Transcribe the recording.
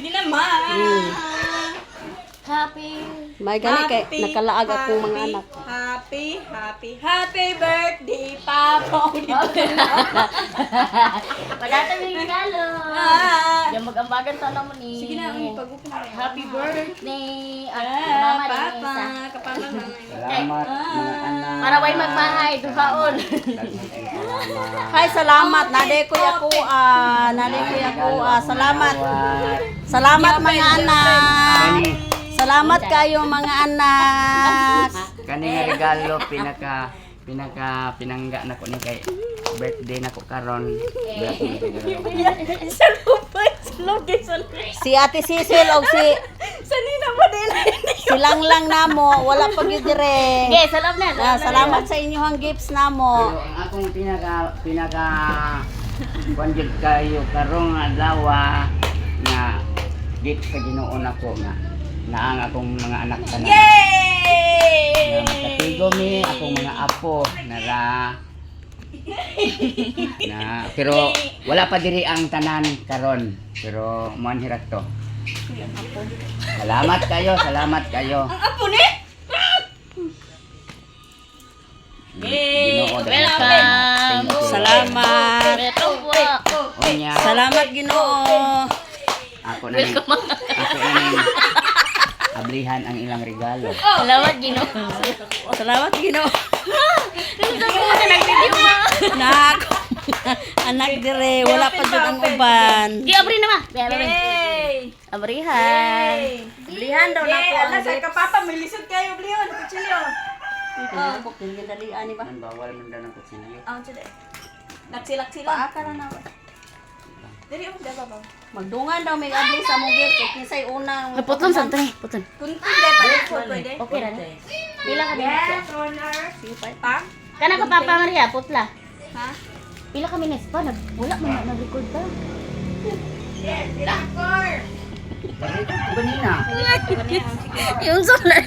Sige na, ma. Happy. May gani kay nakalaag akong mga anak. Happy, happy, happy birthday, Papa. Padata yung regalo. Ah. Yung mag-ambagan sa mo ni. Sige na, ang pag-open na. Happy birthday. At Ah, mama Papa, ni isa. kapapa na. Salamat, mga anak. Para way magmahay, duhaon. Daghang salamat. Hi, salamat. Nade ko ako ah, nade ko ako ah, salamat. Salamat, mga anak. Kani, Salamat kayo, mga anak. kani nga regalo pinaka pinaka pinangga nako ni kay birthday nako karon. Sa lupay, sa lugay, sa lugay. Si Ate Cecil og si Sa nina mo din. si Langlang namo wala pa gyud dire. Sige, salam na. Ah, salamat sa inyong gifts namo. Pero ang akong pinaka pinaka kuan jud kayo karong adlaw nga gift sa Ginoo nako nga naang akong mga anak tanan. Yay! Nga makatigo mi akong mga apo nara na, pero wala pa diri ang tanan karon, pero mo hirat to. Salamat kayo, salamat kayo. Ang apo ni? Ginoo, daghang Welcome. salamat. Thank you. Salamat. Welcome po. Unya, Salamat, Ginoo. ako na ning ablihan ang ilang regalo. Salamat, Ginoo. Salamat, Ginoo. Sabi mo na nag-video mo. Na ako anak dire wala pa jud ang uban. Di, abri na ma. Di, abri. Yay! Abrihan. Blihan daw Yay! nako ang Ala, sa gifts. kapapa, may lisod kayo, Blion. Kutsilyo. Oh, dali ani ba? Ang bawal man daw ng kutsilyo. Ang tsada. Laksi-laksi lang. Paaka na na. Dili oh, daba ba? Magdungan daw may abli sa mong gift kay kinsay unang Putlon sa tre, putlon. Kunti dai pa pwede. Okay ra ni. Pila ka minutes? Yes, runner. Pa? Kana ka Papa Maria, putla. Ha? Pila ka minutes pa nag wala man na nag-record ta. Yes, record. Ganina. Yung solar.